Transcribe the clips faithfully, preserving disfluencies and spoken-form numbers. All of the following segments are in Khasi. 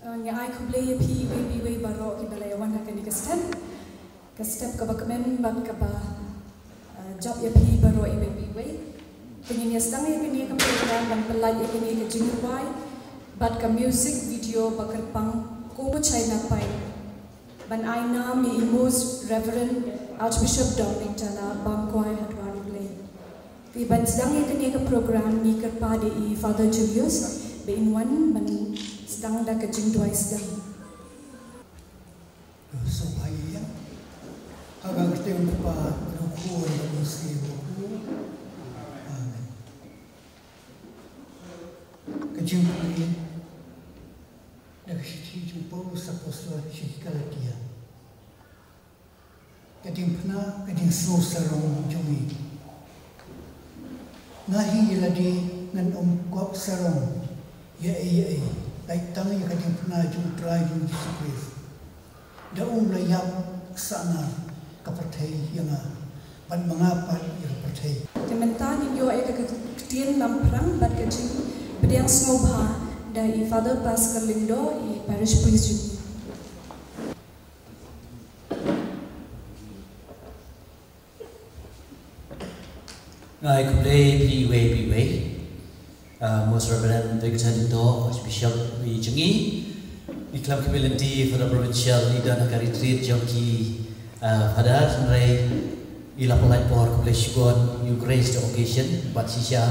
Nga ai khublei ïa phi iwei pa iwei baroh kiba la ïa wan ha kane ka step. Ka step kaba kmen bad kaba, uh, jop ïa phi baroh iwei pa iwei. Te ngin ïa sdang ïa kane ka program ban pynlait ïa kane ka jingrwai bad ka music video ba kyrpang Ko China Pai. Ban ai nam ïa i Most Reverend Archbishop Dominic Jala, bam kwai ha dwar U Blei. Te ban sdang ïa kane ka program ngi kyrpad ïa i Father Julius ba in wan ban sdang da ka jingduwai sdang. Sngewbha ïa ha ka kyrteng u Kpa, u Khun bad u Mynsiem Bakhuid. Amen. Ka jingpule na ka shithi jong u Paulus Apostol sha ki Galatia. Ka diengphna, ka jingsngew sarong jong ngi. Nga hi ïa lade ngan ym kwah sarong ïa ei ïa ei, lait tang ïa ka diengphna jong U Trai jong ngi Jisu Khrist. Da u la ïap sah na ka pyrthei ïa nga, bad ma nga pat ïa ka pyrthei. Te mynta ngin ïoh ïa ka ktien lamphrang bad ka jingpdiang sngewbha da i Father Pascal Lyngdoh, i Parish Priest jong ngi. Nga ai khublei phi iwei pa iwei. Ah, Most Reverend Victor Lyngdoh, Archbishop jong ngi. I khlem kyrmen lynti Father Provincial i don ha ka retreat jong ki, ah, Father, hynrei i la pynlait por, khublei shibun, you grace the occasion, bad shisha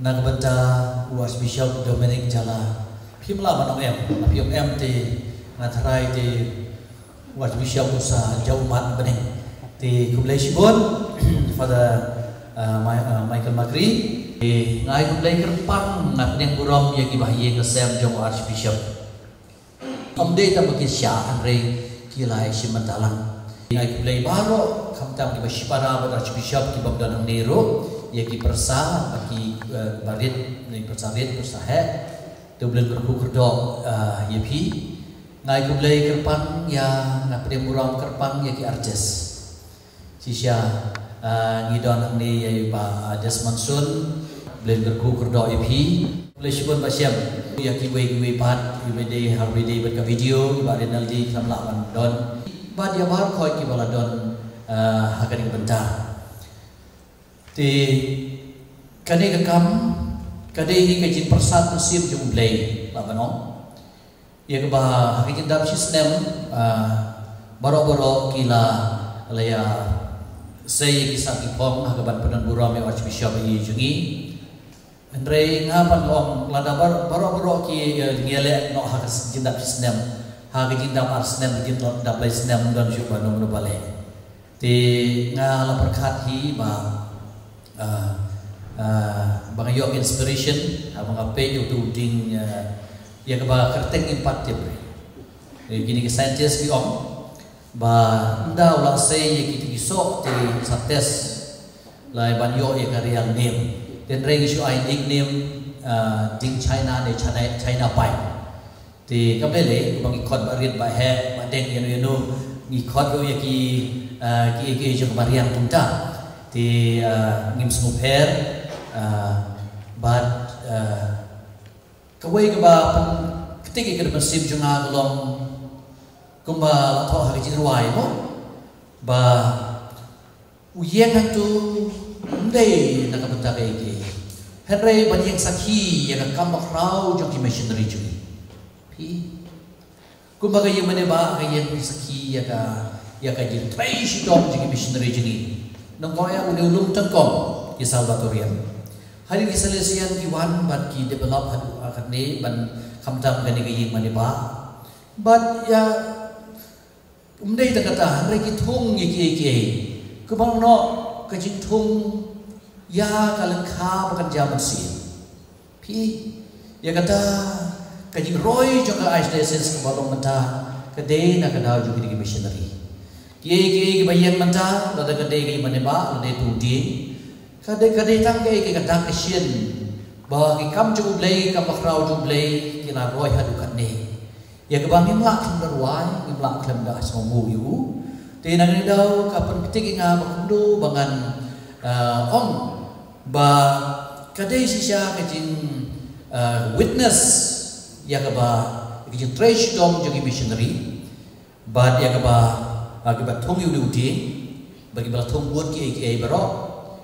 na ka bynta u Archbishop Dominic Jala. Phim lah ban ong em, phim ong em te nga tharai te u Archbishop u sa jaw ummat bneng. Te khublei shibun Father, uh, Mi-, uh, Michael Makri. Te nga ai khublei kyrpang, nga pdiang burom ïa ki bahaïing sem jong u Archbishop. Ym dei tang ba ki sha, hynrei ki la ïa shim bynta lang. Nga ai khublei baroh, khamtam kiba shipara bad Archbishop kiba don hangne ruh, ïa ki pyrsa bad ki, eh, barit, ne pyrsa rit, pyrsa heh. Te U Blei un kyrkhu kyrdoh, eh, ïa phi. Nga ai khublei kyrpang ïa, nga pdiang burom kyrpang ïa ki artist. Shisha, ah, ngi don hangne ïa i Bah, ah, Desmond Sun, U Blei un kyrkhu kyrdoh ïa phi. Khublei shibun Bah Shem, ïa kiwei kiwei pat, iwei dei ha iwei dei bad ka video, i Bah Rinaldi khlem lah ban don. Bad ïa baroh kiba la don, ah, ha kane ka bynta. Te kane ka kam ka dei hi ka jingpyrsad mynsiem jong U Blei, lah ban ong. Ïa kaba ha ka jingdap shi snem, ah, baroh baroh ki la, la ïa sei ïa ki sap ki phong ha kaban pyndon burom ïa u Archbishop ïa jong ngi. Hynrei nga pat nga ong lada bar-, baroh baroh ki, eh, ngi ïaleh noh ha ka jingdap shi snem, ha ka jingdap ar snem, ka jingdap lai snem, don shuh ba nongno ba leh. Te nga la pyrkhat hi ba, ah, ah, ba nga ïoh inspiration, ah, ba nga peit ïa uto u ding, ah, ïa kaba kyrteng impact tip. Eh, kine ki scientist ki ong ba ynda u la sei ïa kito ki soh te sa test la ban ïoh ïa ka real name. Te hynrei ngi shu ai nickname, ah, ding China ne China, China Pine. Te kam lei lei, ba ngi khot ba rit ba heh, ba deng ïano ïano, ngi khot ruh ïa ki, ah, ki, ki jong ba riang kumta. Te, ah, ngim sngewpher, ah, bad, ah, kawei kaba pynktik ïa ka mynsiem jong nga ka long kumba la thoh ha ka jingrwai mo. Ba u ïeng hangto ym dei na ka bynta kaei kaei, hynrei ban ïeng sakhi ïa ka kam bakhraw jong ki missionary jong ngi. Phi, kumba ka ïing mane ba ka ïeng sakhi ïa ka, ïa ka jingtrei shitom jong ki missionary jong ngi. Nyngkong eh une u lum tyngkong ki Salvatorian. Hadien ki Salesian ki wan bad ki develop haduh katne ban khamtam kane ka ïing mane ba. Bad ïa Ym dei tang kata, hynrei ki thung ïa kiei kiei. Kaba noh ka jingthung ïa ka lyngkha ba kan jia mynsiem. Phi, ïa kata ka jingroi jong ka Archdiocese kaba long mynta ka dei na ka daw jong kine ki missionary. Kiei kiei kiba ïeng mynta, lada ka dei ka ïing mane ba, lada dei tu ding, ka dei, ka dei tang kaei kaei ka dak ka shin ba ki kam jong U Blei, kam bakhraw jong U Blei ki la roi haduh katne. Ïa kaba ngim lah khlem da rwai, ngim lah khlem da sngewnguh ïa u. Te na kane ka daw ka pynktik ïa nga ba kumno ba ngan, ah, ong ba ka dei shisha ka jing, ah, witness ïa kaba Ki jingtrei shitom jong ki missionary bad ïa kaba, ah, kiba thung ïa une u dieng bad kiba la thung bun kiei kiei baroh,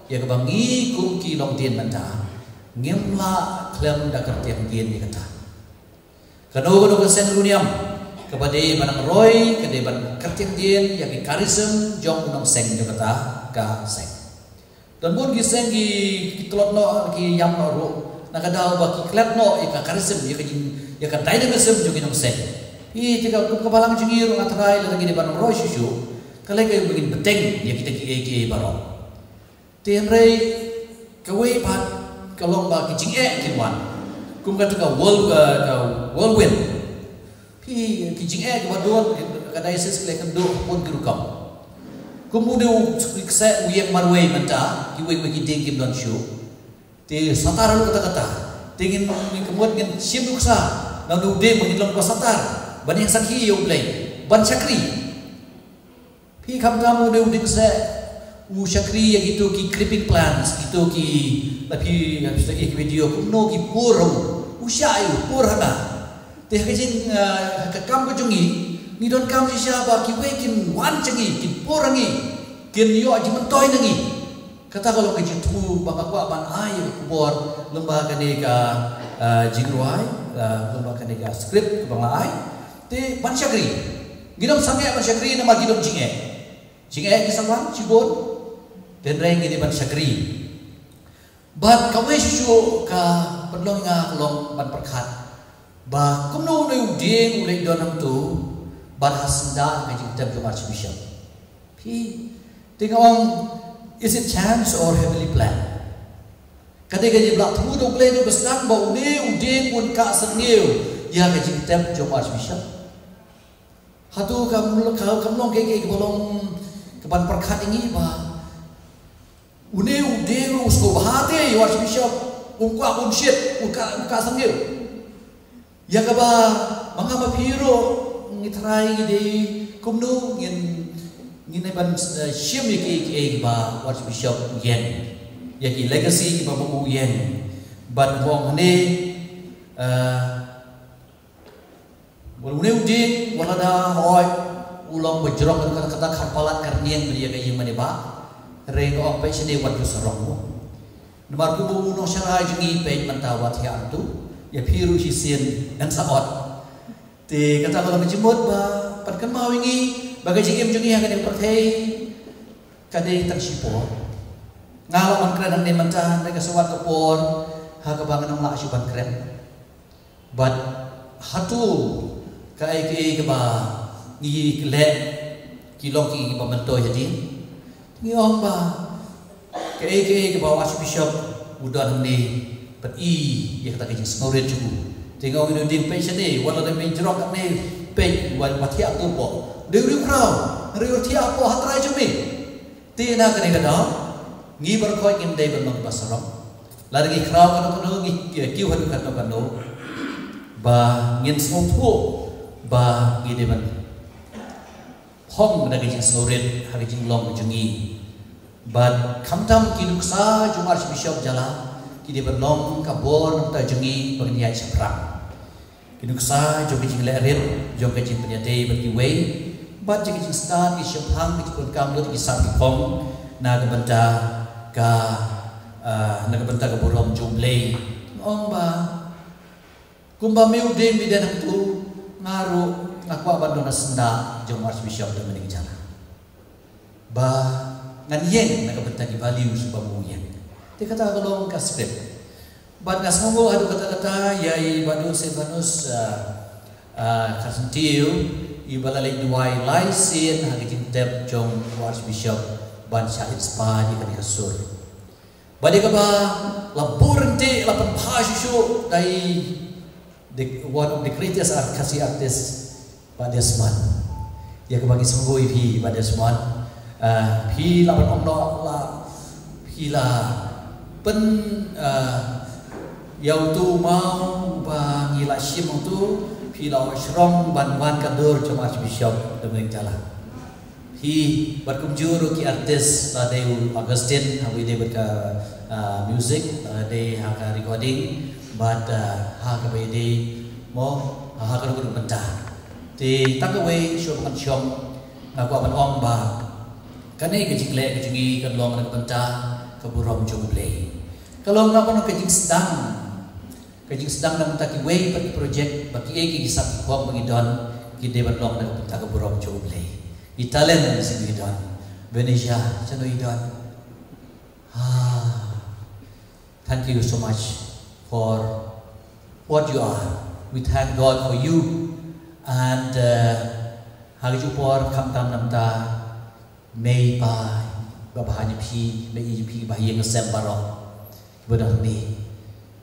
ïa kaba ngi kum ki longdien mynta ngim lah khlem da kyrtiang dien ïa kata. Kano kano ka seng ruh niam kaba dei ban nang roi ka dei ban kyrtiang dien ïa ki karism jong u nongseng jong kata ka seng. Don bun ki seng ki, ki tlot noh, ki ïam noh ruh na ka daw ba ki klet noh ïa ka karism, ïa ka jing, ïa ka dynamism jong ki nongseng. Ïa te ka, ka balang jong ngi ruh nga tharai lada ngi dei ban nang roi shuh shuh, ka lei ka ïa ba ngin bteng ïa kita kiei kiei baroh. Te hynrei kawei pat ka long ba ki jingeh kin wan kum kata ka whirl, ka, ka whirlwind. Phi, ki jingeh kiba don ka diocese ki la kynduh bun ki rukom. Kum une u kseh u ïeng marwei mynta, kiwei kiwei ki dieng kim don shuh. Te satar ruh kata kata. Te ngin, ngin ka mut ngin shim nuksa na une u dieng ba ngin long ba satar ban ïeng sakhi ïa U Blei, ban shakri. Phi, khamtam une u dieng kseh u shakri ïa kito ki creeping plants, kito ki, la phi, la phi sdang ïa ki video kumno ki pur, u shah ïa u pur hana. Te ha ka jing, ah, ha ka kam ka jong ngi, ngi donkam shisha ba kiwei kin wan sha ngi, kin pur ha ngi, kin ïoh jingmyntoi na ngi. Kata ka long ka jingthmu ba nga kwah ban ai ïa ka khubor lyngba kane ka, ah, jingrwai, ah, lyngba kane ka script ba nga ai. Te ban shakri. Ngin ym sangeh ban shakri namar ki don jingeh. Jingeh ki sa wan shibun. Te hynrei ngi dei ban shakri. Bad kawei shuh shuh ka pynlong ïa nga ka long ban pyrkhat ba kumno une u dieng u leit don hangto bad ha syndah ka jingtep jong u Archbishop. Phi, te nga ong, is it chance or heavenly plan? Ka dei ka jingpynlong thmu jong U Blei ne ba sdang ba une u dieng un kah syrngiew ïa ka jingtep jong u Archbishop? Hato kam, ka, kam long kaei kaei kaba long kaban pyrkhat ïa ngi ba une u dieng u sngewbha te ïa u Archbishop, um kwah un shit, un kah, un kah syrngiew? Ïa kaba ma nga ma phi ruh ngi tharai ngi dei kumno ngin, ngin dei ban, eh, shim ïa kiei kiei kiba u Archbishop u ïeng, ïa ki legacy kiba ma u ïeng. Bad kumba ong hangne, eh, Wat une u dieng, wat lada hooid u long ba jrong kata kata, kata kharpalat kharniang ba ïa ka ïing mane ba. Hynrei nga ong peit shane wat ju sarong mo. Namar kumba u nongshakri jong ngi peit mynta wat thiah hangto, ïa phi ruh shisien ngan sa ot. Te kata ka long ka jingmut ba pat kynmaw ïa ngi ba ka jingim jong ngi ha kane ka pyrthei ka dei tang shipor. Nga lah ban kren hangne mynta, hynrei ka sa wan ka por ha kaba ngan ym lah shuh ban kren. Bad hato kaei kaei kaba ngi leh ki long ki, kiba myntoi hadien? Ngi ong ba kaei kaei kaba u Archbishop u don hangne, peit ïa kata ka jingsngewrit jong u. Te nga ong ïa u dieng peit shane, wat la dang mih jrong katne, peit wat, wat thiah hangto hapoh. Dei u riewkhraw, u riewthiah hapoh ha trai jong me. Te na kane ka daw ngi baroh khoit ngim dei ban long kiba sarong. Lada ngi khraw kano kano, ngi kiew haduh kano kano, ba ngin sngewthuh ba ngi dei ban phong da ka jingsngewrit ha ka jinglong jong ngi. Bad khamtam ki nuksa jong u Archbishop Jala ki dei ban long ka bor na ka bynta jong ngi ba ngin ïaid shaphrang. Ki nuksa jong ka jingleh rit, jong ka jingpynïadei bad kiwei, bad jong ka jingstad, ki shemphang, ki jingpyndonkam, ki sap, ki phong na ka bynta ka, ah, na ka bynta ka burom jong U Blei. Ong ba kumba me u dieng me don hangto, nga ruh nga kwah ban don ha syndah jong u Archbishop Dominic Jala. Ba ngan ïeng na ka bynta ki values ba me u ïeng. Te kata ka long ka script. Bad nga sngewnguh haduh katta katta ïa i Bah Dustin Banus, ah, ah, Kharsyntiew, iba la leit duwai lai sien ha ka jingtep jong u Archbishop ban shah inspire ïa kane ka sur. Bad ïa kaba la bun ryntih, la pynbha shuh shuh da i the, one of the greatest art, Khasi artist, Bah Desmond. Ïa kaba ngi sngewbha ïa phi Bah Desmond. Ah, phi la ban ong noh, la phi la pyn, ah, ïa uto u maw ba ngi la shim uto, phi la shrong ban wan ka dur jong u Archbishop Dominic Jala. Phi bad kumjuh ruh ki artist, la dei u Augustine haba ïadei bad ka, ah, music, la dei ha ka recording, bad, ah, ha kaba ïadei mo, Ha ka rukom mynta. Te tang kawei shuh ban shong, nga kwah ban ong ba kane ka jingleh ka jong ngi kan long na ka bynta ka burom jong U Blei. Ka long na ka jingsdang, ka jingsdang na ka bynta kiwei pat ki project, ba kiei kiei ki sap ki khong ba ngi don, ki dei ban long na ka bynta ka burom jong U Blei. Ki talent shisha ngi don. Venetia, shano i don? Ah, thank you so much for what you are. We thank God for you. And uh, ha ka juh por khamtam namta, mei pa, ba ba ha phi, mei i phi ba ha ïing sem baroh. Ba don ni.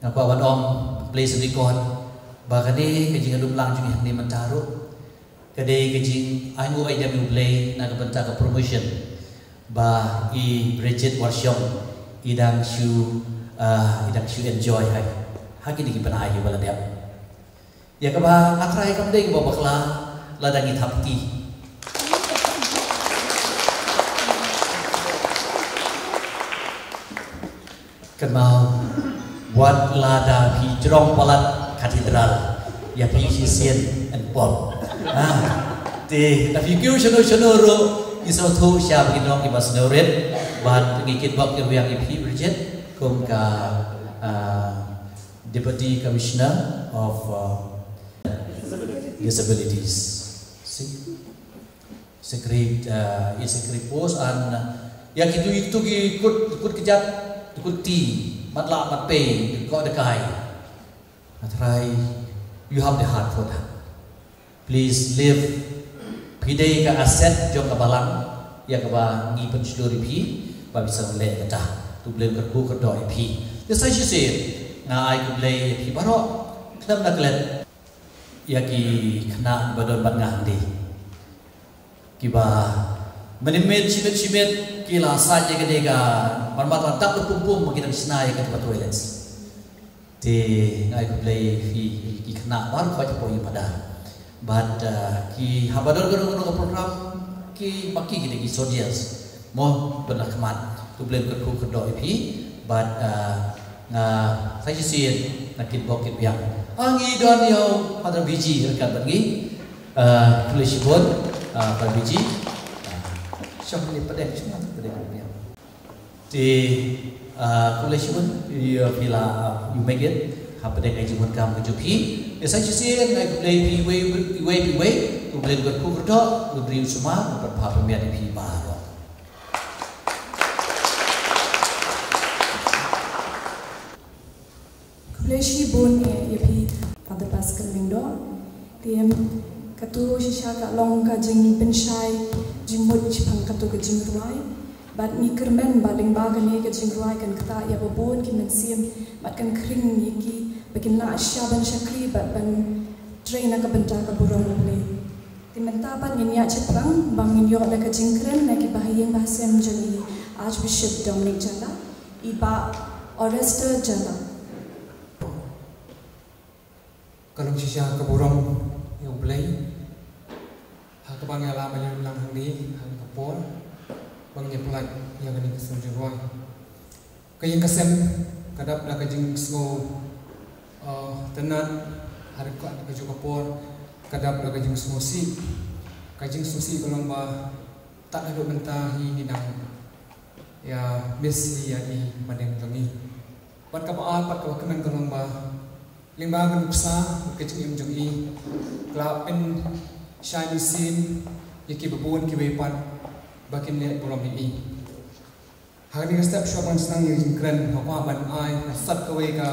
Nga kwah ban ong, please record ba kane ka jingïalum lang jong ngi mynta ruh, ka dei ka jingainguh aidem U Blei na ka bynta ka promotion ba i Bridget Warshong i dang shu, ah, i dang shu enjoy ha, ha kine ki bnai kiba la dep. Ïa kaba nga trai kam dei kaba bakla lada ngi thap kti. Kynmaw, wat lada phi jrong palat cathedral, ïa phi shisien yn pop. Ha. Te, lada phi kiew shano shano ruh, ngi sngewthuh sha ba ki nong kiba sngewrit, bad ngi kitbok kitrwiang ïa phi Bridget, kum ka, ah, Deputy Commissioner of, uh, Disabilities. See? It's a great, uh, it's a great post and, uh, ïa kitu, kitu ki kut, kut kjat, kut kti, matlah matpei, dkoh dkai. Nga trai, you have the heart for that. Please live. Phi dei ka asset jong ka balang, ïa kaba ngi pynshlur ïa phi ba phi sa leh kata. To U Blei un kyrkhu kyrdoh ïa phi. Te sa shisien nga ai khublei ïa phi baroh, khlem da klet, ïa ki khynnah ba don bad nga hangne, kiba mynmiet shimet shimet ki la sait ïa kane ka marmat, la dap da pum pum ba ki dang shna ïa kata ka toilets. Te nga ai khublei ïa phi, ki khynnah baroh, khublei ïa phi. Bad, uh, ki haba don kano kano ka program, ki baki ki dei ki soldiers. Mo, ban la khmat, to U Blei un kyrkhu kyrdoh ïa phi. Bad, uh, nga sa shisien nga kitbok kitbiang. Ah, ngi don ïa u Father B G ryngkat bad ngi. Uh, khublei shibun, uh, Father B G. Uh, shong ni pdeng, shong ni pdeng, pdeng. Te, uh, khublei shibun, ïa phi la, uh, you make it hapdeng ka jingdonkam ka jong phi. Te sa shisien nga ai khublei ïa phi iwei iwei, iwei, iwei. To U Blei un kyrkhu kyrdoh, un ri un sumar, un pynbha pynmiat ïa phi baroh. Khublei shibun ïa, ïa phi Father Pascal Lyngdoh. Te em, kato shisha ka long ka jingpynshai jingmut shaphang kato ka jingrwai. Bad ngi kyrmen ba lyngba kane ka jingrwai kan ktah ïa babun ki mynsiem bad kan khring ïa ki ba kin lah shisha ban shakri bad ban trei na ka bynta ka burom U Blei. Te mynta pat ngin ïaid shaphrang ba ngin ïoh da ka jingkren na ki bahaïing bahasem jong i Archbishop Dominic Jala, i Bah Orester Jala. Ka long shisha ka burom ïa U Blei ha kaba ngi la ban ïalam lang hangne ha kane ka por ba ngin ïa pynlait ïa kane ka snem jingrwai. Ka ïing ka sem ka dap da ka jingsngew, uh, tynnad, ha ka, ka juh ka por ka dap da ka jingsngewsih. Ka jingsngewsih ka long ba tad haduh mynta hi ngi dang ïa miss ïa i ba dang jong i. Bad kaba ar, bad kaba kmen ka long ba lyngba ka nuksa bad ka jingim jong i, ka la pynshai mynsiem ïa ki babun kiwei pat ba kin leh burom ïa i. Ha kane ka step shuwa ban sdang ïa ka jingkren, nga kwah ban ai ka sat kawei ka,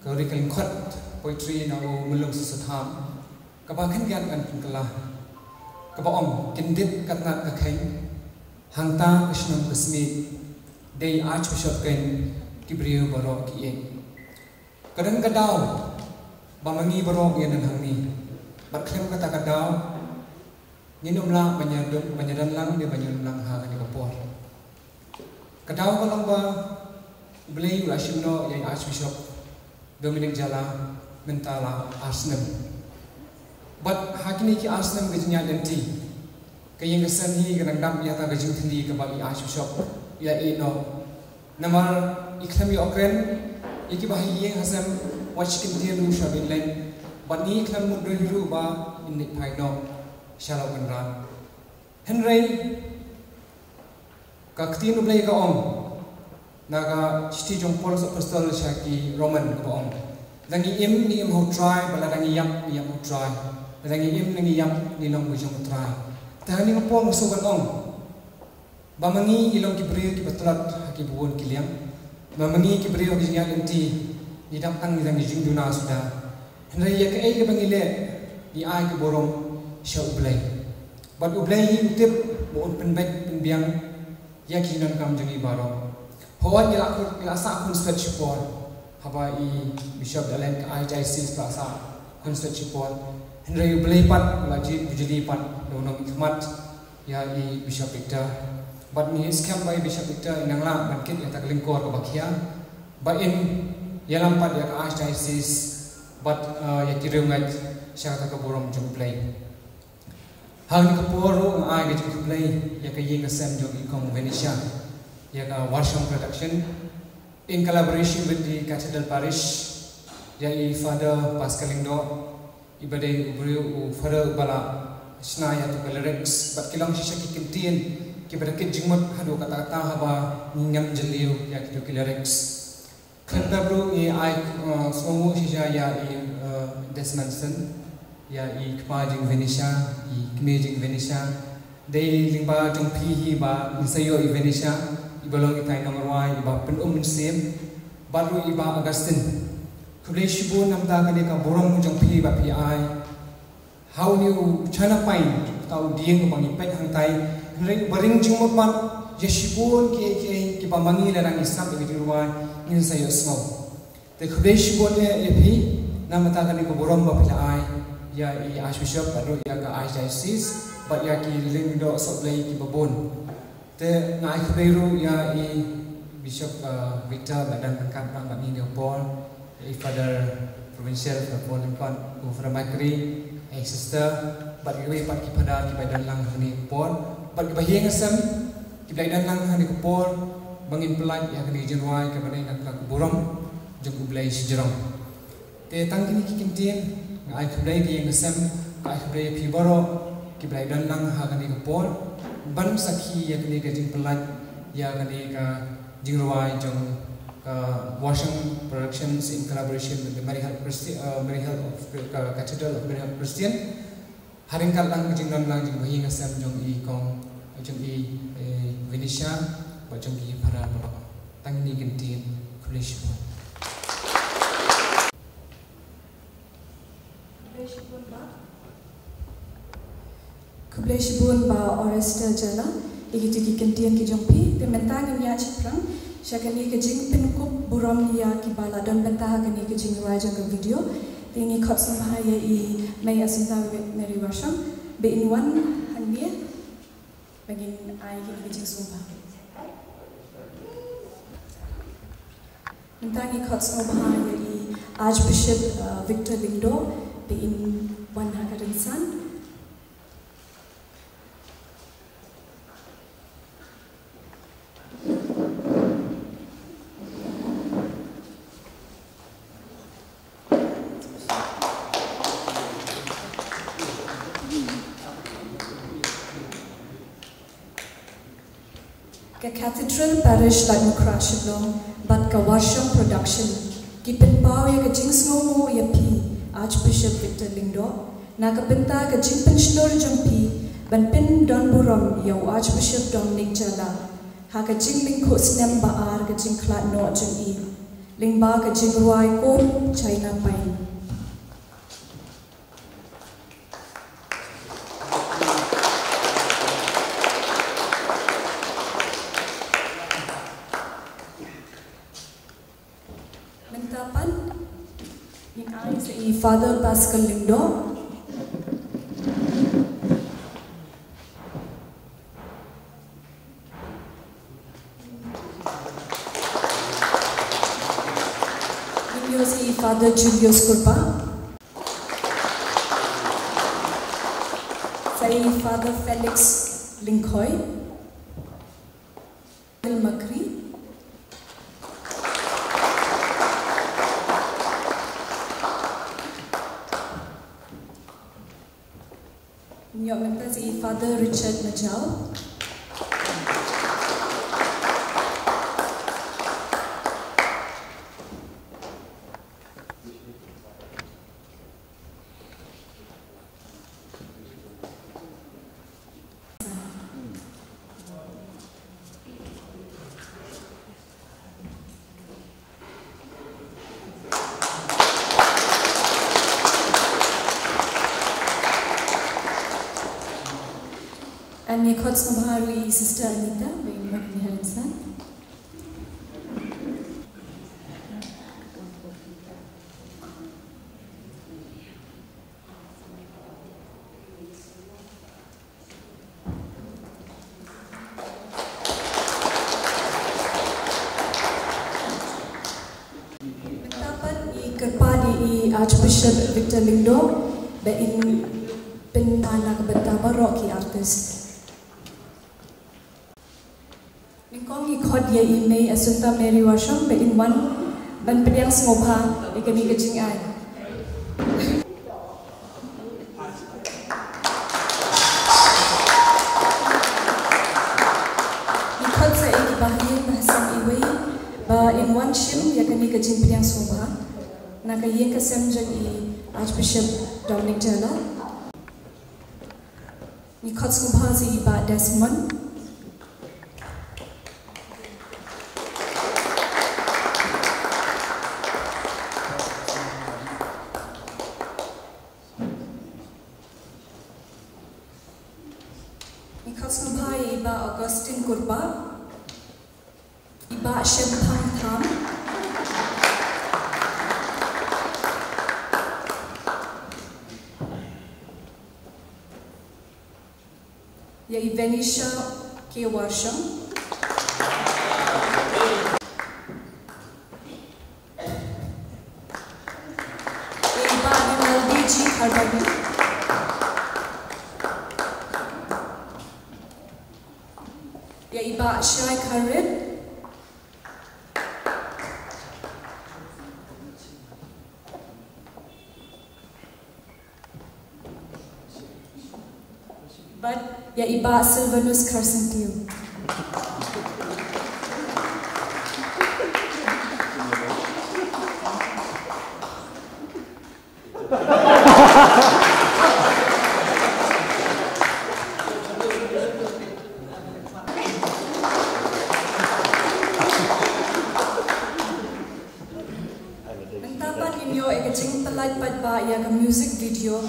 ka ri ka lyngkhot poetry na u Myllung Sissotham, kaba khyndiat ngan pynkylla, kaba ong: Kyndit ka tnat ka kheiñ, hangta ka shnong ka smiej, dei Archbishop keiñ ki briew baroh ki ïeit. Ka don ka daw ba ma ngi baroh ngi don hangne, bad khlem kata ka daw ngin ym lah ban ïa don, ban ïa don lang ne ban ïa don lang ha kane ka por. Ka daw ka long ba U Blei u la shim noh ïa i Archbishop Dominic Jala mynta la ar snem. Bad ha kine ki ar snem ka jingïaid lynti, ka ïing ka sem hi ka dang dap ïa kata ka jingthylli kaba i Archbishop i la ïeh noh. Namar i khlem ïoh kren ïa ki bahaïing hasem, wat shi kyntien ruh shuwa ban leit Bad ngi khlem mut ruh ba ngin leit phai noh sha la u Kynrad. Hynrei ka ktien U Blei ka ong na ka shithi jong Paulus Apostol sha ki Roman kaba ong, lada ngi im, ngi im ha U Trai, bad lada ngi ïap, ngi ïap ha U Trai. Lada ngi im ne ngi ïap, ngi long ba jong U Trai. Te ha kane ka por nga sngewbha ban ong ba ma ngi ngi long ki briew kiba tlot ha kiba bun ki liang. Ba ma ngi ki briew ha ki jingïaid lynti ngi dap tang ngi dang ngi jingduna suda. Hynrei ïa kaei kaba ngi leh ngi ai ka burom sha U Blei. Bad U Blei hi u tip ba un pynbeit pynbiang ïa ki jingdonkam jong ngi baroh. Hooid ngi la khun, ngi la sah khun stet shipor. Haba i Bishop da leit ka Archdiocese la sah khun stet shipor. Hynrei U Blei pat u la jied bujli pat da u nongmihkhmat ïa i Bishop Victor. Bad ngi skhem ba i Bishop Victor in nang lah ban kit ïa kata ka lyngkor kaba khia ba in ïalam pat ïa ka Archdiocese bad, eh, ïa ki riewngeit sha kata ka burom jong U Blei. Ha kane ka por ruh nga ai ka jingkhublei ïa ka ïing ka sem jong i Kong Venetia, ïa ka Warsham Production, in collaboration with the Cathedral Parish, ïa i Father Pascal Lyngdoh, iba dei u briew u Father uba la shna ïa kito ki lyrics, bad ki long shisha ki kyntien kiba da kit jingmut haduh katta katta haba ngi ngam jylliew ïa kito ki lyrics. Khlem da ruh ngi ai, uh, sngewnguh shisha ïa i, uh, Desmondson, ïa i kpa jong i Venetia, i kmie jong i Venetia. Dei lyngba jong phi hi ba ngin sa ïoh i Venetia, iba long itai i nongrwai iba pynum mynsiem, bad ruh i Bah Augustine. Khublei shibun namar kane ka burom jong phi ba phi ai ha une u China Pine, uta u dieng uba ngi peit hangtai. Hynrei uba ring jingmut bad ïa shibun kiei kiei kiba ma ngi lada ngi sngap ïa ka jingrwai ngin sa ïohsngew. Te khublei shibun ïa, ïa phi namar kane ka burom ba phi la ai ïa i Archbishop bad ruh ïa ka Archdiocese bad ïa ki Lyngdoh Sohblei kiba bun. Te nga ai khublei ruh ïa i Bishop, uh, Victor ba don ryngkat bad ngi ha kane ka por, ïa i Father Provincial, Father Paul Lyngkot, u Father Makri, ïa i Sister, bad kiwei pat ki Father kiba don lang ha kane ka por, bad kiba ha ïing ha sem kiba la don lang ha kane ka por, ba ngin pynlait ïa kane ka jingrwai kaba dei na ka burom jong U Blei shajrong. Te tang kine ki kyntien, nga ai khublei ïa ka ïing ka sem, nga ai khublei ïa phi baroh kiba la don lang ha kane ka por ban sakhi ïa kane ka jingpynlait ïa kane ka jingrwai jong ka Warsham Productions in collaboration with the Mary Help Christi-, uh, Mary Help of, uh, Cathedral of Mary Help Christian. Ha ryngkat lang ka jingdon lang jong ka ïing ka sem jong i Kong, jong i, eh, Venetia, bad jong ki para baroh. Tang kine ki kyntien, khublei shibun. Khublei shibun Bah. Khublei shibun Bah Orester Jala, ïa kito ki kyntien ki jong phi, te mynta ngin ïaid shaphrang sha kane ka jingpynkup burom ïa kiba la don bynta ha kane ka jingrwai jong ka video. Te ngi khot sngewbha ïa i Mei Assunta Mary Warsham, ba in wan hangne, ba ngin ai kane ka jingsngewbha. Mynta ngi khot sngewbha ïa i Archbishop, uh, Victor Lyngdoh, ba in wan ha ka rynsan. Ka Cathedral Parish Laitumkhrah Shillong bad ka Warsham Production ki pynpaw ïa ka jingsngewnguh ïa phi, Archbishop Victor Lyngdoh, na ka bynta ka jingpynshlur jong phi ban pyndonburom ïa u Archbishop Dominic Jala ha ka jinglyngkhuh snem ba ar ka jingkhlad noh jong i lyngba ka jingrwai kum China Pine. Mynta pat ngin ai sa i Father Pascal Lyngdoh. Ngin ïoh sa i Father Julius Kyrpang. Sa i Father Felix Lyngkhoi. Makri. Ïoh mynta sa i Father Richard Majau. Ngi khot sngewbha ruh ïa i Sister Anita, ba in wan ïa ka rynsan. Mynta pat ngi kyrpad ïa i Archbishop Victor Lyngdoh ba in pynman na ka bynta baroh ki artist. Nyngkong ngi khot ïa i Mei Assunta Mary Washam ba in wan ban pdiang sngewbha ïa kane ka jingai. Ngi khot sa ïa ki bahaïing bahasem iwei ba in wan shim ïa kane ka jingpdiang sngewbha na ka ïing ka sem jong i Archbishop Dominic Taylor. Ngi khot sngewbha sa i Bah Desmond. Ngi khot sngewbha ïa i Bah Augustine Kurbah. I Bah Shemphang Tham. Ïa i Venetia K Washam. Ïa i Bah Rinaldi G Kharbani. Ïa i Bah Shai Kharit. Bad ïa i Bah Silvanus Kharsyntiew. Mynta pat ngin ïoh ïa ka jingpyllait paidbah ïa ka music video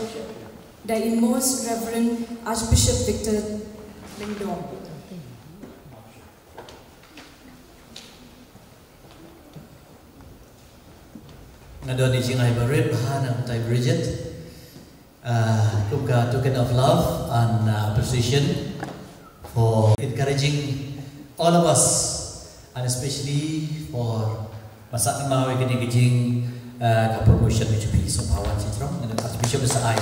da i Most Reverend Archbishop Victor Lyngdoh. Nga don i jingai barit bha na ka bynta i Bridget. Uh, kum ka token of love and, uh, appreciation for encouraging all of us, and especially for ba sa kynmaw ïa kane ka jing, uh, ka promotion ka jong phi. Sngewbha wan sha jrong, nga don Archbishop ba sa ai.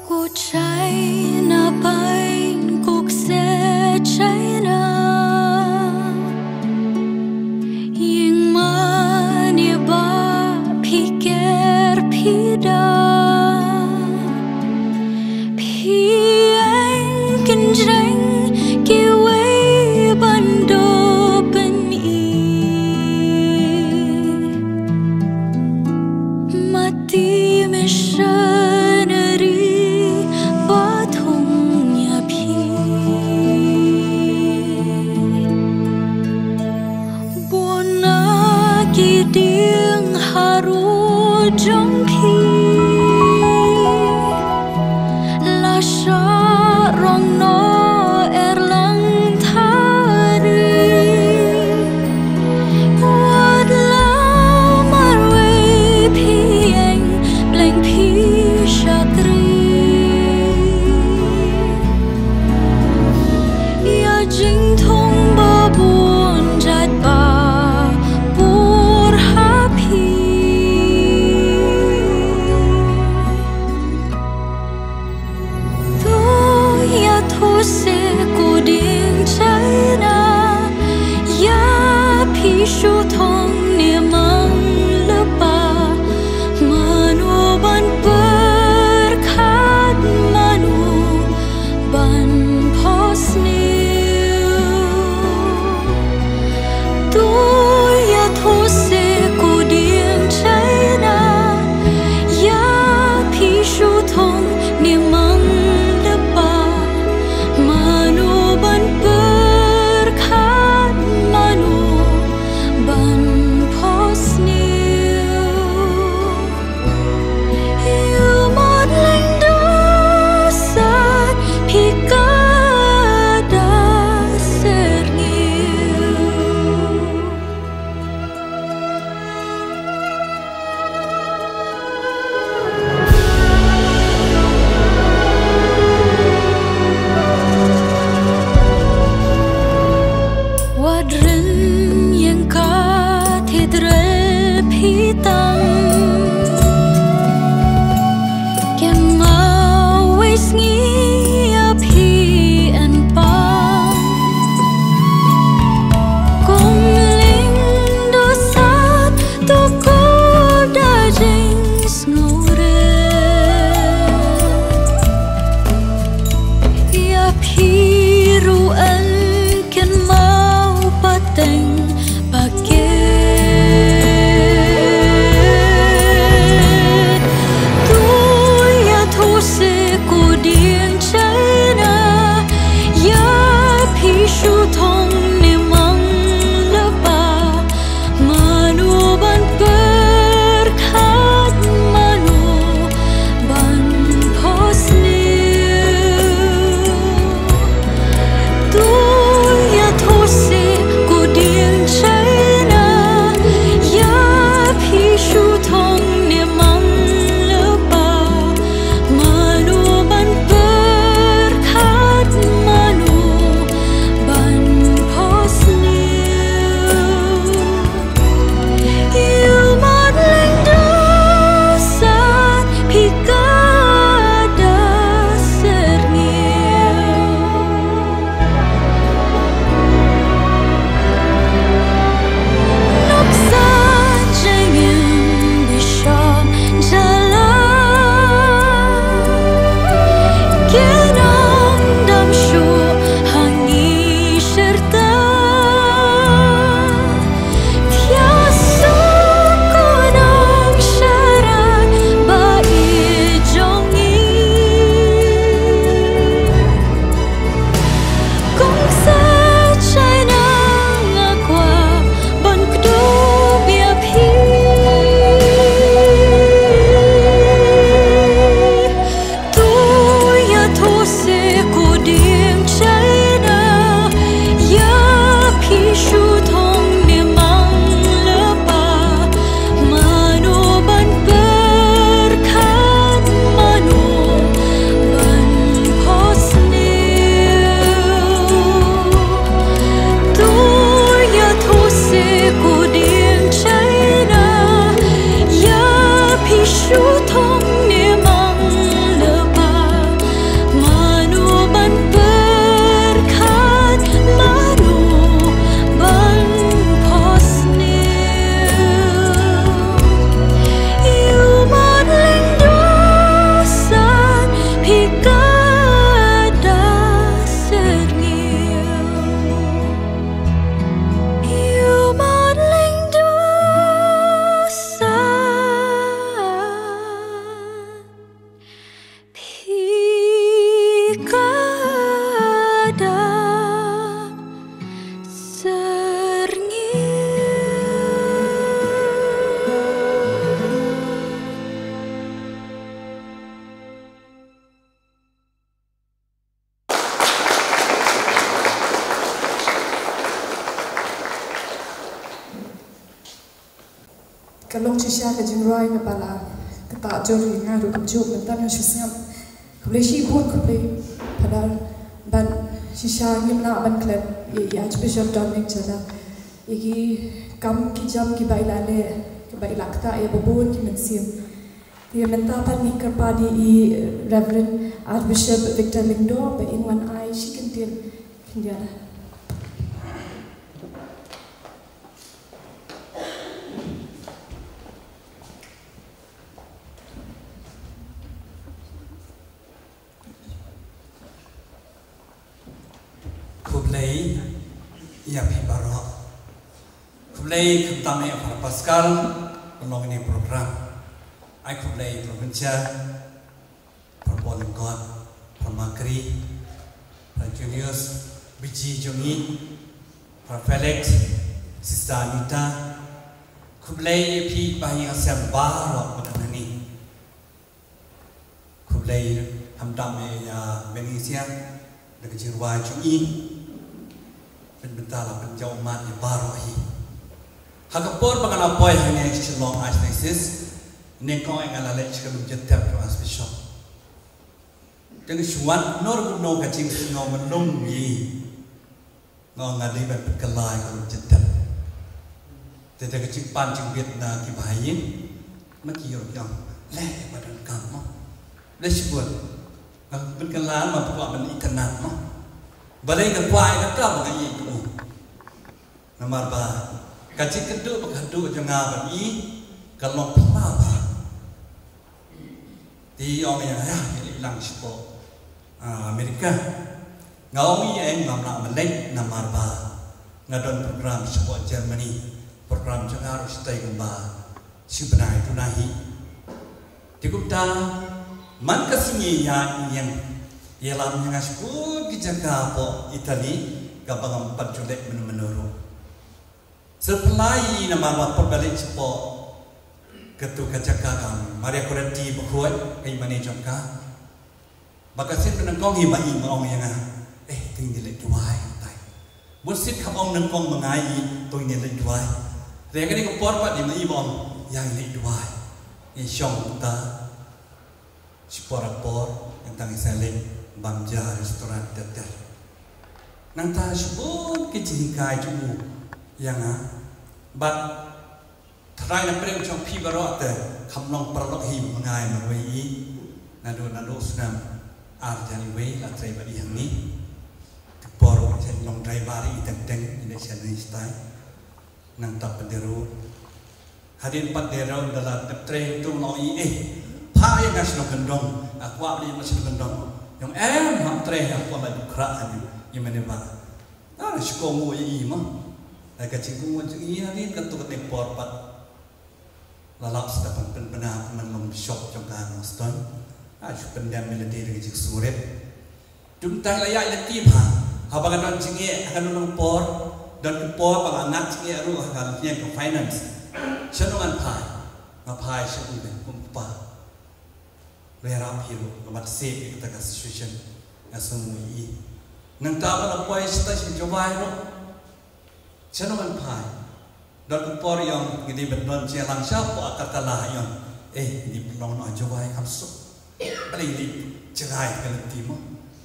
Ko China pain kok se China. Ing mane ba phi ker phi da. Phi eng kynjreng kiwei ban do pyni. jong phi. La shah rong noh Erlang Thari. Wat la marwei phi ïeng, bleng phi shatri. Ïa jingthung ba bun jait ba pur ha phi. To ïathuh seh ko dieng China, ïa phi shu thung ne mang lypa, mano ban pyrkhat, mano ban phohsniew. To ïathuh seh ko dieng China, ïa phi shu thung ne mang lypa, mano ban pyrkhat, mano ban phohsniew. Ïa mut lyngdoh sat phi ka da syrngiew. Wat ring ïeng ka thidrel phi tam. Kynmaw wei sngi ïa phi yn pang. Kum lyngdoh sat to ko da jingsngewrit. Ïa phi ruh yn kynmaw pateng paket. Ka long shisha ka jingrwai kaba la ktah jur ïa nga ruh kumjuh mynta nga shu sngap. Khublei shibun, khublei Phadar. Bad shisha ngim lah ban klet ïa i Archbishop Dominic Jala ïa ki kam ki jam kiba i la leh, kiba i la ktah ïa ba bun ki mynsiem. Te mynta pat ngi kyrpad ïa i Reverend Archbishop Victor Lyngdoh ba in wan ai shi kyntien khyndiat. Khublei ïa phi baroh. Khublei khamtam ïa Father Pascal, pynlong ïa kane ka program. Ai khublei Provincial, Father Paul Lyngkot, Father Makri, Father Julius, B G jong ngi, Father Felix, Sister Anita. Khublei ïa phi bahaïing hasem baroh ba don hangne. Khublei khamtam ïa Malaysia da ka jingrwai jong i. Pynbynta la pynjaw ummat ïa baroh hi. Ha ka por ba nga la poi hangne Shillong Archdiocese, nyngkong nga la leit sha ka lum jingtep jong Archbishop. Te nga shu wad kumno kumno ka jingsngew myllung ïa i. Nga ong nga dei ban pynkylla ïa ka lum jingtep. Te da ka jingpan jingbit na ki bahaïing, ma ki ïoh ïa leh ïa ba donkam mo. Leh shibun. Nga pynkylla, ma kwah ban itynnad mo. Balei nga kwah ïa kata ba nga ïeit ïa u. Namar ba ka jingkynduh ba ka kynduh jong nga bad i ka long phylla bha. Te i ong ïa nga, ïa, ngi leit lang shapoh, ah, America. Nga ong ïa i ngam lah ban leit namar ba nga don program shapoh Germany. Program jong nga ruh shatai kumba shi bnai tu na hi. Te kumta man ka sngi ïa i ïeng ïalam ïa nga shapoh ki jaka hapoh Italy kaba ngam pat ju leit mynno mynno ruh. Sa pynlait namar ba pyrshah leit shapoh katu ka jaka ka Maria Goretti bakhuid ka i mane jong ka. Ba ka sien ba nyngkong hi ba i ma ong ïa nga, eh, to ngin leit duwai tai. Bun sien ka ong nyngkong ma nga i, to ngin leit duwai. Te kane ka por pat i ma i ba ong ïa ngin leit duwai. I shong ta. Shipor apor, nangta ngi sa leit bam ja restaurant ter ter. Nangta shibun ki jinghikai jong u ïa nga. Bad tharai na pdeng jong phi baroh te kham long paralok hi ma nga marwei i. Naduh naduh u snem ar hajar wei la trei bad i hangne. Te por u long driver i teng teng i ne sha ne stai. Nangta pat de ruh. Hadien pat de ruh da la dep trei tu ngi ong i eh. Phah ïa nga sha nongkyndong. Nga kwah ïa nga sha nongkyndong. Ong em, hap trei, hap kwah la dukra ani. Ïa mane ba. Ah, shu kohnguh ïa i mo. Ka jingkohnguh jong i hadien katu ka por pat. La lap sa da pynbna man long bishop jong ka Nongstoiñ. Ah, shu pyndem ïa lade da ka jingsngewrit. Te mynta la ïaid lynti bha. Haba nga don jingeh ha kano kano ka por, don ki por ba nga ngat jingeh ruh ha ka liang ka finance. Shano ngan phai? Nga phai sha u Blei kum u kpa. Ïarap hi ruh, nga mat sep ïa kata ka situation. Nga sngew ïa i. Nangta ba la poi shatai sha Jowai ruh. Shano ngan phai? Don ka por ïong ngi dei ban don jingïalang shapoh Agartala ïong. Eh, ngi pynlong noh Jowai kam suk. Balei ngi jngai ka lynti mo?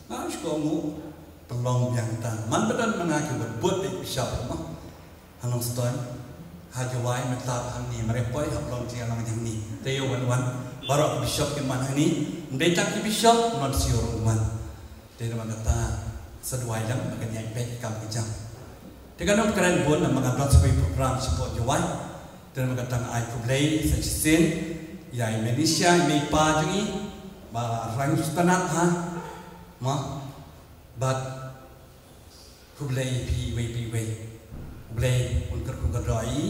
Nga shu kohnguh pynlong biang ta. Man ba don ma nga ki bud bud dei bishop mo. Ha Nongstoiñ, ha Jowai, mynta hangne Marepoi hap long jingïalang hangne. Te ïa wan wan baroh ki bishop ki man hangne. Ym dei tang ki bishop, nuncio ruh wan. Te namar kata sa duwai lem ba kan ïaid beit ki kam ki jam. Te kan ym kren bun namar ka don sa kawei program shapoh Jowai. Te namar kata nga ai khublei sa shisien ïa i Malaysia, i mei i pa jong i ba rang shu tnat ha. Ma bad khublei ïa phi iwei pa iwei. U Blei un kyrkhu kyrdoh ïa i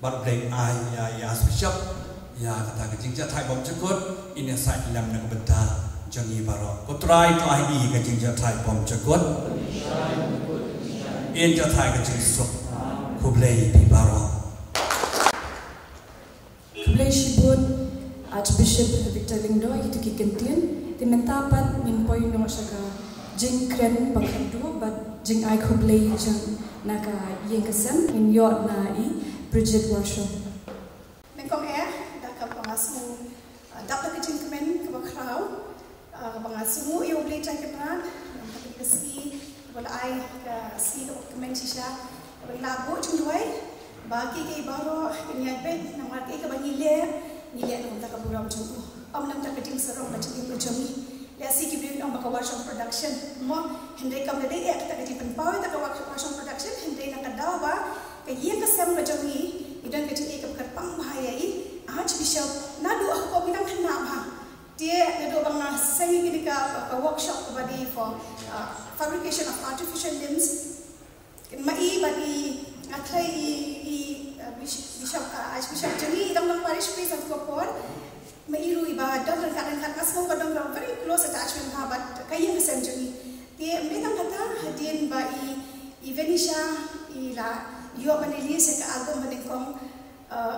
bad U Blei un ai ïa i Archbishop ïa kata ka jingjahthait bymjukut, in ïasaid lem na ka bynta jong ngi baroh. Ko Trai to ai i ka jingjahthait bymjukut. In jahthait ka jingsuk. Khublei ïa phi baroh. Khublei shibun Archbishop Victor Lyngdoh ïa kito ki kyntien. Te mynta pat ngin poi noh sha ka jingkren ba khatduh bad jingai khublei jong na ka ïing ka sem, ngin ïoh na i Bridget Warshaw. Nyngkong Sngewbha ïa U Blei Trai Kynrad, namar ka sngi ba la ai, ka sngi kaba kmen shisha, kaba la buh jingduwai ba kiei kiei baroh kin ïaid beit, namar kaei kaba ngi leh, ngi leh na ka bynta ka burom jong u, ym na ka bynta ka jingsarong bad jingim ka jong ngi. Lehse ki briew kin ong ba ka Warshong Production, mo, hynrei kam da dei ïa kata ka jingpynpaw ïa ka Warshong Production, hynrei na ka daw ba ka ïing ka sem ka jong ngi, ngi don ka jingïeit kaba kyrpang bha ïa i Archbishop, naduh ha ka por ba ngi dang khynnah bha. Te naduh ba nga seng ïa kane ka, ka workshop kaba dei for, uh, fabrication of artificial limbs. Kin ma i bad i, nga threi i, i, uh, Bishop, Bishop, uh, Archbishop jong ngi, i dang long parish priest ha ka por. Ma i ruh iba don ryngkat ryngkat, nga sngew ka don ka very close attachment ha bad ka ïing ka sem jong ngi. Te ym dei tang kata, hadien ba i, i Venetia i la ïoh ban release ïa ka album banyngkong, uh,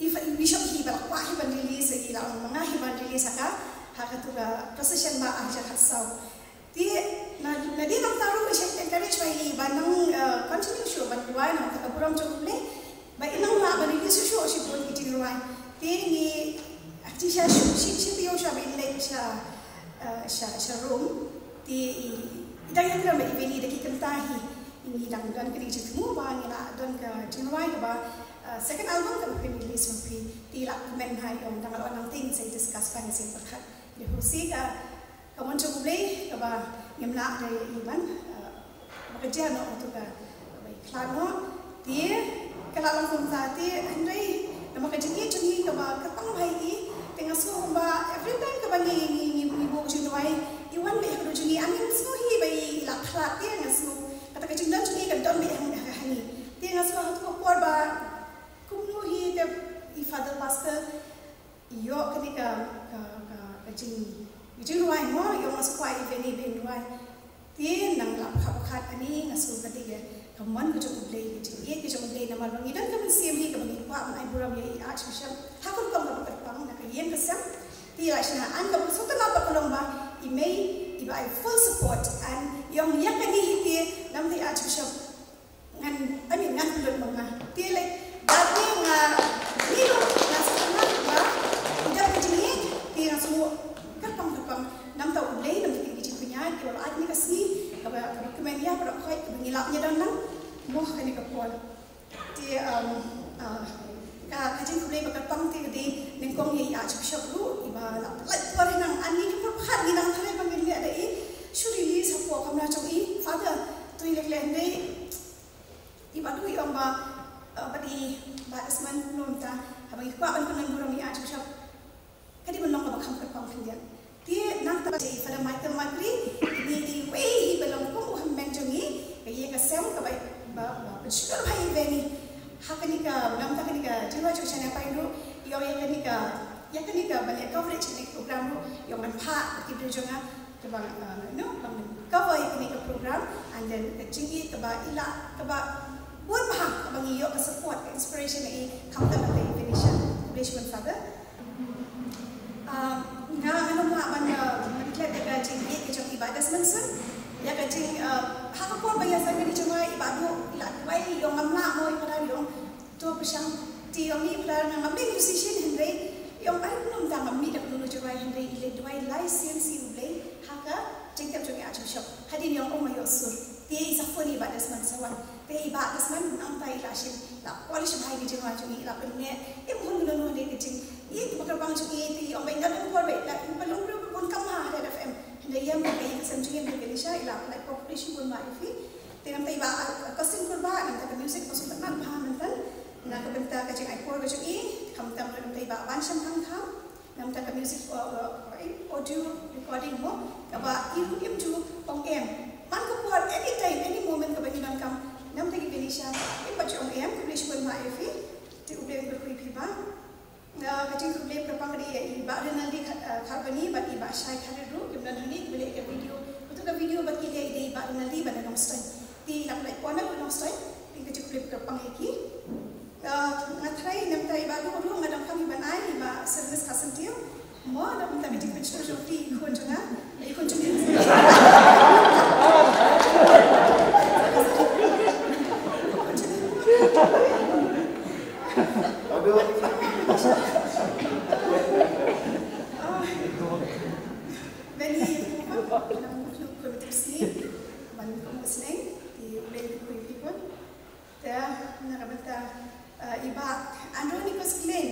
i fa-, i Bishop hi ba la kwah hi ban release, i la ong ma nga hi ban release ha ka, ha katu ka procession ba ar hajar khatsaw. Te na, na dei nangta ruh i shait encourage ba i ban nang, uh, continue shuh ban duwai na ka bynta ka burom jong U Blei, ba i nang lah ban release shuh shuh shibun ki jingrwai. Te ngi, ah, jingshisha shu, shi, shi taïew shuwa ba in leit sha, uh, sha, sha Rome. Te i, i dang ïakren bad i Veni da ki kynta hi. Ngi dang don kane ka jingthmu ba ngi la don ka jingrwai kaba, uh, second album kaba phin release ma phi. Te i la kmen ha i, ong dang la wan nangta ngin sa discuss bha, ngin sa pyrkhat. Te hooid ka, ka mon jong U Blei kaba ngim lah da ïa i ban, uh, ba ka jia noh, uto ka, kaba i khlad noh. Te ka la long kumta, te hynrei namar ka jingïeit jong ngi kaba kyrpang bha ïa i, te nga sngew kumba every time kaba ngi, ngi, ngi, ngi buh jingduwai, i wan beit ha kyrdan jong ngi, ani sngew hi ba i la khlad, te nga sngew kata ka jingdon jong ngi ka don beit ha, ha, ha ngi. Te nga sngew ha katu ka por ba kumno hi te i Father Pascal ïoh kane ka, ka, ka, ka jing, ka jingrwai mo, ïoh nga sngewkwah i Veni ba in rwai. Te nang lap kha ba khat ani nga sngew ka dei ka mon ka jong U Blei, ka jingïeit ka jong U Blei namar ba ngi don ka mynsiem hi kaba ngi kwah ban ai burom ïa i Archbishop ha ka rukom kaba kyrpang na ka ïing ka sem. Te la shna an kaba sngewtynnat ba ka long ba i mei iba ai full support, and ïoh ïa kane hi te namar i Archbishop ngan, I mean, ngan pynlut ma nga. Te lei, da te nga, ni ruh nga sngewtynnat ba i dei ka jingïeit, te nga sngewkyrpang kyrpang namar U Blei, namar kine ki jingpynïaid kiba la ai kane ka sngi kaba, kaba kmen ïa baroh khoit kaba ngi lah ïa don lang mo ha kane ka por. Te, um, uh, ka, ka jingkhublei ba kyrpang te ka dei nyngkong ïa i Archbishop ruh iba la pynlait por, nang ani ka por ba khat ngi nang tharai ba ngin leh da i shu release hapoh kamra jong i, Father, to i leh leh hynrei i Bah Duh i ong ba, eh, ba dei Bah Desmond, kumno mynta haba ngi kwah ban pynlong burom ïa i Archbishop, ka dei ban long kaba kham kyrpang khyndiat. Te nangta i Father Michael Makri, ine i dei uwei hi ba long kum u hynmen jong ngi, ka ïing ka sem kaba, ba, ba pynshlur bha ïa i Veni. Ha kane ka, namar kane ka jingrwai jong ka Shania Pine ruh, i ong ïa kane ka, ïa kane ka ban leh coverage ïa kane ka program ruh, i ong ban phah ki briew jong nga. Kaba, uh, you know, ban cover ïa kane ka program, and then ka jingïeit kaba i la, kaba bun bha kaba ngi ïoh ka support, ka inspiration na i, khamtam na i Venetia. Khublei shibun Father. Uh, nga, nga nym lah ban, uh, ban klet ïa ka jingïeit ka jong i Bah Desmond Soon. Ïa ka jing, uh, ha ka por ba ïa sdang kane ka jingrwai i Bah Duh i la duwai, i ong ngam lah mo, i Bah Duh i ong to pyrshang, te i ong i Bah Duh nga ngam dei musician hynrei i ong ai kumno mynta ngam mih da kano kano jingrwai hynrei i leit duwai lai sien sha U Blei ha ka jingtep jong i Archbishop. Hadien i ong ong ma ïoh sur. Te i sa phone ïa i Bah Desmond sa wan. Te i Bah Desmond nangta i la shim, la polish bha ïa ka jingrwai jong i, i la pynneh. Im hun kano kano de ka jingïeit kaba kyrpang jong i, te i ong ba i nga don por ba i la, i ba long briew ba bun kam ha Red F M. Hynrei ïa mynta ka ïing ka sem jong i mynta ka Venetia, i la pyllait por, khublei shibun Bah ïa phi. Te namar i Bah, uh, Augustine Kurbah, namar ka music ka sngewtynnat bha mynta na ka bynta ka jingai por ka jong i, khamtam namar i Bah Banshemkhang Kham, namar ka music, uh, uh, uh, audio recording mo, kaba i ruh im ju ong em. Man ka por, anytime, any moment kaba ngi donkam, namar i Venetia, im pat ju ong em, khublei shibun Bah ïa phi, te U Blei un kyrkhu ïa phi Bah. Uh, ka jingkhublei kyrpang ka dei ïa i Bah Rinaldi Kha-, uh, Kharbani bad i Bah Shai Kharit ruh, kim don hangne, kiba leh ïa ka video. Katu ka video ba ki leh i dei i Bah Rinaldi bad i Nongstoiñ. Te i la pynlait por na Nongstoiñ, te ka jingkhublei kyrpang ïa ki. Uh, nga tharai namar i Bah Duh ruh nga donkam hi ban ai, i Bah Service Kharsyntiew. Mo, namar ka jingpynshlur jong phi, i khun jong nga, i khun jong ngi. Aduh. Ani, nang khluk khluk khluk sngi, ban khluk sneng, i uleng khluk khluk khluk. Te, na ka bynta, eh, i Bah Andronicus Klein,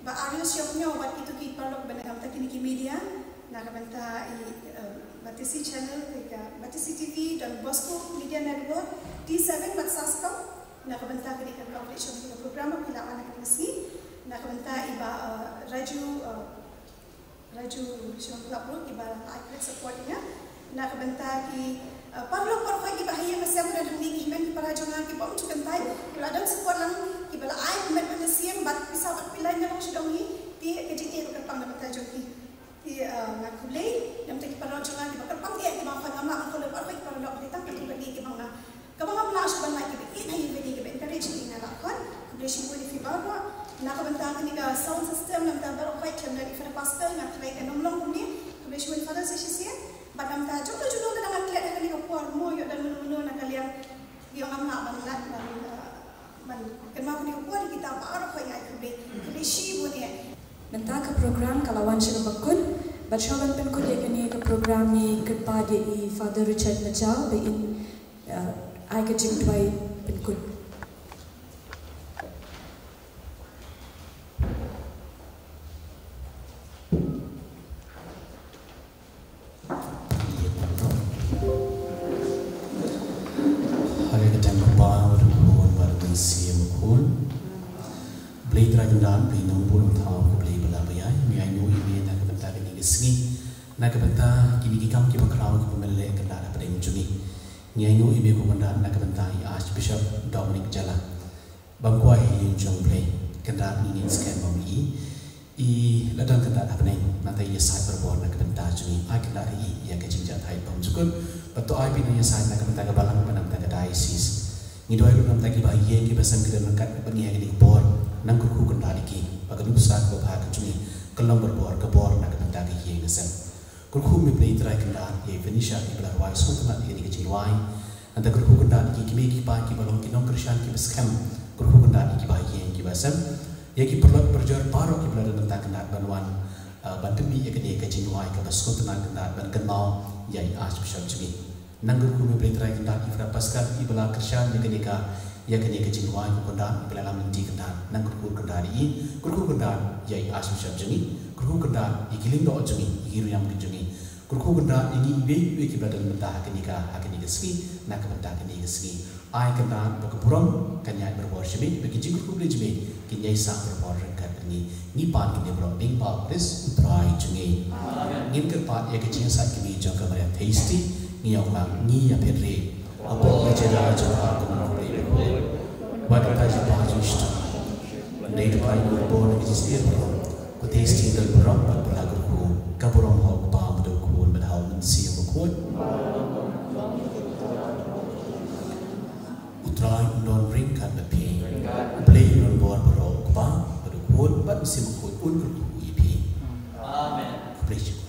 Bah Arius Yopnyo, bad kito ki paralok ban na ka bynta kine ki media, na ka bynta i, eh, Batesi Channel, ka Batesi T V, Don Bosco Media Network, T seven, bad Saskam, na ka bynta kine ka coverage jong kine ki program, ki la wan ha kine ki sngi, na ka bynta i Bah, eh, Raju, eh, Raju Shongklap ruh kiba la ai support ïa nga. Na ka bynta ki, uh, paralok paralok kiba ha ïing ha sem, na ka bynta ki hynmen ki para jong nga kiba ym ju kyntait, kiba la don support lang, kiba la ai kmen ban ïasiem bad pisa bad pynlait na long sha dong hi. Te ka jingïeit ba kyrpang na ka bynta jong ki. Te, uh, nga khublei na ka bynta ki paralok jong nga kiba kyrpang ïa kiba khot, ngam lah ban khot paralok, ki paralok ki tang ka jingkhublei kiba nga Kaba ngam lah shuh ban lait, kiba ïeit ha ïing bad kiba encourage ïa nga lah khot. Khublei shibun ïa phi baroh. Na ka bynta kane ka sound system, na ka bynta baroh khoit, khlem da i Father Pascal, nga tharai kan ym long kumne. Khublei shibun Father sa shisien. Bad na ka bynta jong ka jong ka dang klet ha kane ka por, mo ïoh da mano mano na ka liang. Ïoh ngam lah ban lait ban, uh, ban kynmaw kane ka por ïa kita baroh khoit, nga ai khublei. Khublei shibun ïa. Mynta ka program ka la wan sha ka bakut. Bad shuwa ban pynkut ïa kane ka program, ngi kyrpad ïa i Father Richard Majaw ba in, uh, ai ka jingduwai pynkut. Ha ka kyrteng u Kpa, bad u Khun, bad u Mynsiem Bakhuid. Blei Trai Kynrad, Blei Nongbuh Nongthaw, ko Blei ba la baïai, ngi ainguh ïa me na ka bynta kane ka sngi, na ka bynta kine ki kam kiba khraw kiba me la leh Kynrad hapdeng jong ngi. Ngi ainguh ïa me ko Kynrad na ka bynta i Archbishop Dominic Jala. Bym kwah ïa ïing jong Blei, Kynrad ngi ngeit skhem ba me i, i la don Kynrad hapdeng, nangta ïasaid barabor na ka bynta jong ngi, ai Kynrad ïa i ïa ka jingjahthait bymjukut, bad to ai phi nongïasaid na ka bynta ka balang bad na ka bynta ka diocese. Ngi duwai ruh na ka bynta kiba ha ïing kiba sem ki don ryngkat bad ngi ha kane ka por, nang kyrkhu Kynrad ïa ki, ba ka nuksa kaba bha ka jong ngi kan long barabor ka bor na ka bynta ka ïing ka sem. Kyrkhu me Blei Trai Kynrad ïa i Venetia iba la rwai sngewtynnat ïa kane ka jingrwai. Nangta kyrkhu Kynrad ïa ki kmie ki kpa kiba long ki nongkyrshan kiba skhem. Kyrkhu Kynrad ïa kiba ha ïing kiba sem. Ïa ki paralok parajor baroh kiba la don bynta Kynrad ban wan, eh, ban pynmih ïa kane ka jingrwai kaba sngewtynnat Kynrad ban kynmaw ïa i Archbishop jong ngi. Nang kyrkhu me Blei Trai Kynrad ïa i Father Pascal iba la kyrshan ïa kane ka, ïa kane ka jingrwai ko Kynrad, iba la lam lynti Kynrad, nang kyrkhu Kynrad ïa i, kyrkhu Kynrad ïa i Archbishop jong ngi, kyrkhu Kynrad ïa ki lyngdoh jong ngi, ïa ki riam ki jong ngi, kyrkhu Kynrad ïa ngi iwei pa iwei kiba don bynta ha kane ka, ha kane ka sngi, na ka bynta kane ka sngi. Ai Kynrad ba ka burom kan ïaid barabor sha me, ba ki jingkyrkhu Blei jong me kin ïaisah barabor ryngkat bad ngi. Ngi pan kine baroh ha u kyrteng U Trai jong ngi. Amen. Ngin kyrpad ïa ka jingïasaid kmie jong ka Maria Theisotti, ngi ong lang, ngi ïaphet ri. Hapoh ka jingïada jong ka, ka mon khublei bakhuid. Wat ka jingpang jong u Shiteng. Dei to ka ïing bor bor na ka jingsniew baroh. Ko Theisotti don burom bad ba la kyrkhu. Ka burom ha u Kpa bad ha u Khun bad ha u Mynsiem Bakhuid. U Trai un don ryngkat bad phi. U Blei u nongbor baroh, u Kpa bad u Khun bad u Mynsiem Bakhuid un kyrkhu ïa phi. Amen. Khublei shibun.